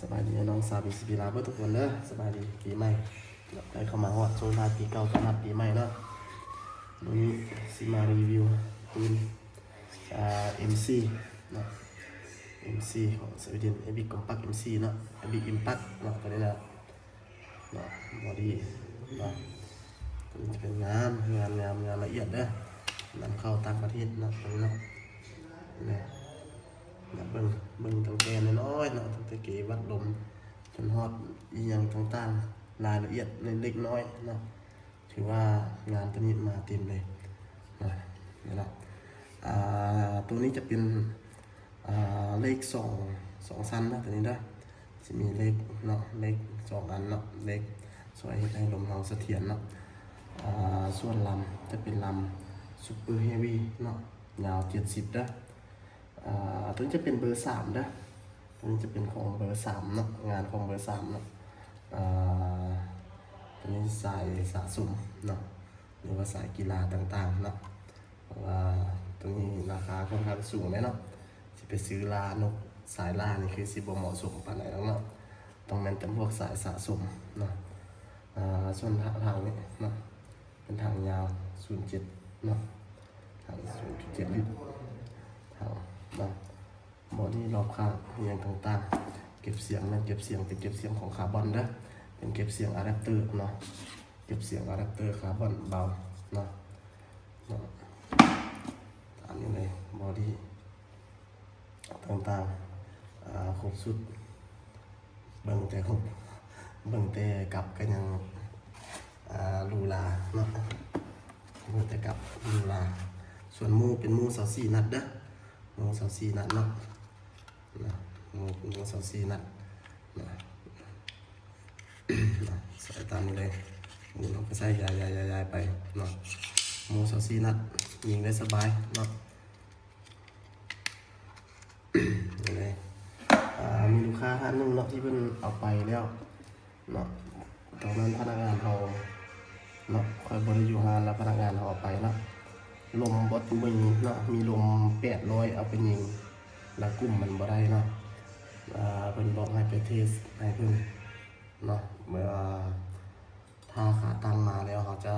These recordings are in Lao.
ສະບາຍດີນ້ອງສາວ ບີຊີບີ ລາວເບິດທຸກຄົນເດີ. ສະບາຍດີປີໃໝ່ ໃກ້ເຂົ້າມາຮອດສົ່ງທ້າຍປີເກົ່າຕ້ອນຮັບປີໃໝ່ເນາະ. ມື້ນີ້ຊິມາຣີວິວປືນ ອ່າ ເອັມຊີເນາະ ເອັມຊີຂອງສະວີເດັນ ເອບິກຄອມແປັກ ເອັມຊີເນາະ ເອບິກອິມແປັກເນາະ ຕົວນີ້ນະ ເນາະ ບໍດີ້ເນາະ ຕົວນີ້ຈະເປັນງານ ງານ ງານ ງານລະອຽດເດີ ນຳເຂົ້າຕ່າງປະເທດເນາະ ຕົວນີ້ເນາະ. ນະ ເບິ່ງ ເບິ່ງຕັ້ງແຕ່ນ້ອຍໆເນາະ ຕັ້ງແຕ່ເກວັດລົມ ຈົນຮອດອີ່ຫຍັງຕ່າງໆ ລາຍລະອຽດເລັກໆນ້ອຍໆເນາະ. ຖືວ່າງານຕົວນີ້ມາເຕັມເລີຍເນາະ ນີ້ເນາະ. ອ່າ ຕົວນີ້ຈະເປັນ ອ່າ ເລກສອງ ສອງຊັ້ນເນາະ ຕົວນີ້ເດີ ຊິມີເລກເນາະ ເລກສອງອັນເນາະ ເລກຊ່ວຍເຮັດໃຫ້ລົມເຮົາສະຖຽນເນາະ. ອ່າ ສ່ວນລຳຈະເປັນລຳຊຸບເປີເຮວີເນາະ ຍາວເຈັດສິບເດີ. ອ່າ ຕົວນີ້ຈະເປັນເບີສາມເດີ ຕົວນີ້ຈະເປັນຂອງເບີສາມເນາະ ງານຂອງເບີສາມເນາະ. ອ່າ ຕົວນີ້ສາຍສະສົມເນາະ ຫຼືວ່າສາຍກິລາຕ່າງໆເນາະ ເພາະວ່າຕົວນີ້ລາຄາຄ່ອນຂ້າງສູງເດ້ເນາະ. ຊິໄປຊື້ລ່ານົກ ສາຍລ່ານີ້ຄືຊິບໍ່ເໝາະສົມປານໃດດອກເນາະ ຕ້ອງແມ່ນແຕ່ພວກສາຍສະສົມເນາະ. ອ່າ ສ່ວນທາງນີ້ເນາະ ເປັນຖັງຍາວສູນເຈັດເນາະ ຖັງສູນຈຸດເຈັດລິດ ຖັງເນາະ. ບໍດີ້ລອບຂ້າງອີ່ຫຍັງຕ່າງໆ ເກັບສຽງແມ່ນເກັບສຽງ ເປັນເກັບສຽງຂອງຄາບອນເດີ ເປັນເກັບສຽງອາແດັບເຕີເນາະ ເກັບສຽງອາແດັບເຕີຄາບອນເບົາເນາະ ເນາະ. ຕາມນີ້ເລີຍ ບໍດີ້ຕ່າງໆ ອ່າ ຄົບຊຸດ ເບິ່ງແຕ່ຫົວ ເບິ່ງແຕ່ກັບກະຍັງ ອ່າ ຫຼູຫຼາເນາະ ເບິ່ງແຕ່ກັບຫຼູຫຼາ. ສ່ວນໝູ່ເປັນໝູ່ຊາວສີ່ນັດເດີ ໝູ່ຊາວສີ່ນັດເນາະ ນະ ໝູ່ ໝູ່ຊາວສີ່ນັດນະ ໃສ່ຕາມນີ້ເລີຍ ໝູ່ເຮົາກະໃສ່ຢາຍໆໆໄປເນາະ ໝູ່ຊາວສີ່ນັດ ຍິງໄດ້ສະບາຍເນາະ. ນີ້ເລີຍ ອ່າ ມີລູກຄ້າທ່ານໜຶ່ງເນາະ ທີ່ເພິ່ນເອົາໄປແລ້ວເນາະ ຕອນນັ້ນພະນັກງານເຮົາເນາະ ຂ້ອຍບໍ່ໄດ້ຢູ່ຮ້ານ ແລ້ວພະນັກງານເຮົາເອົາໄປເນາະ ລົມບໍ່ມີເນາະ ມີລົມແປດຮ້ອຍ ເອົາໄປຍິງ ແລ້ວກຸມມັນບໍ່ໄດ້ເນາະ. ອ່າ ເພິ່ນບອກໃຫ້ໄປເທສໃຫ້ເພິ່ນເນາະ ເມື່ອຖ້າຂາຕັ້ງມາແລ້ວ ເຮົາຈະ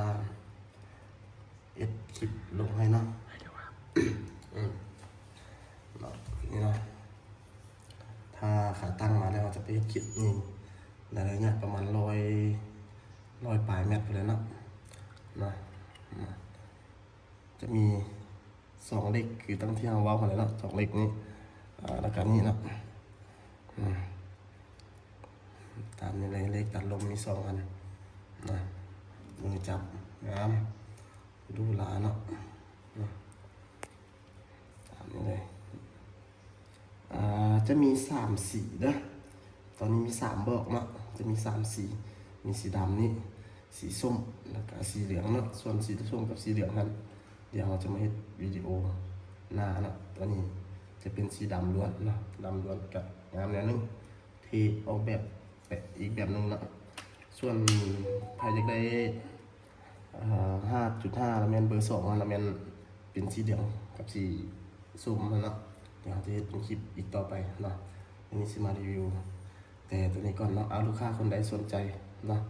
ເຮັດຄລິບລົງໃຫ້ເນາະ ອືມ ເນາະ ນີ້ເນາະ ຖ້າຂາຕັ້ງມາແລ້ວ ເຮົາຈະໄປເຮັດຄລິບຍິງໃນໄລຍະປະມານຮ້ອຍ ຮ້ອຍປາຍແມັດພຸ້ນແຫຼະເນາະ ເນາະ ຈະມີສອງເຫຼັກ ຄືຕັ້ງທີ່ເຮົາເວົ້າຫັ້ນແຫຼະເນາະ ສອງເຫຼັກນີ້ ອ່າ ແລ້ວກະນີ້ເນາະ ອືມ ຕາມນີ້ເລີຍ ເຫຼັກຕັດລົມມີສອງອັນນະ ມືຈັບງາມ ຫຼູຫຼາເນາະ ຕາມນີ້ເລີຍ ອ່າ ຈະມີສາມສີເດີ ຕອນນີ້ມີສາມບອກເນາະ ຈະມີສາມສີ ມີສີດຳນີ້ ສີສົ້ມ ແລ້ວກະສີເຫຼືອງເນາະ ສ່ວນສີສົ້ມກັບສີເຫຼືອງຫັ້ນ ດຽວເຮົາຈະມາເຮັດວິດີໂອໜ້າເນາະ. ຕົວນີ້ຈະເປັນສີດຳລ້ວນເນາະ ດຳລ້ວນກະງາມແນວໜຶ່ງ ເທ່ອອກແບບ ແບບອີກແບບໜຶ່ງເນາະ. ສ່ວນໃຜຢາກໄດ້ ເອີ ຫ້າຈຸດຫ້າ ລະແມ່ນເບີສອງ ລະແມ່ນເປັນສີເຫຼືອງກັບສີສົ້ມຫັ້ນເນາະ ດຽວເຮົາຈະເຮັດເປັນຄລິບອີກຕໍ່ໄປເນາະ. ອັນນີ້ຊິມາຣີວິວແຕ່ຕົວນີ້ກ່ອນເນາະ. ເອົາ ລູກຄ້າຄົນໃດສົນໃຈເນາະ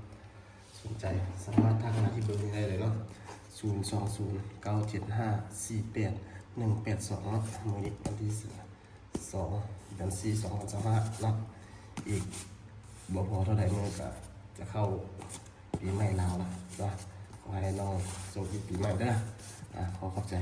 ສົນໃຈສາມາດທັກມາທີ່ເບີນີ້ໄດ້ເລີຍເນາະ ສູນສອງສູນ ເກົ້າເຈັດຫ້າ ສີ່ແປດໜຶ່ງແປດສອງເນາະ. ມື້ນີ້ວັນທີ ສອງ ເດືອນສີ່ ສອງພັນຊາວຫ້າເນາະ ອີກບໍ່ພໍເທົ່າໃດມື້ກະຈະເຂົ້າປີໃໝ່ລາວລະເນາະ. ຂໍໃຫ້ນ້ອງໂຊກດີປີໃໝ່ເດີ. ອາ ຂໍຂອບໃຈ.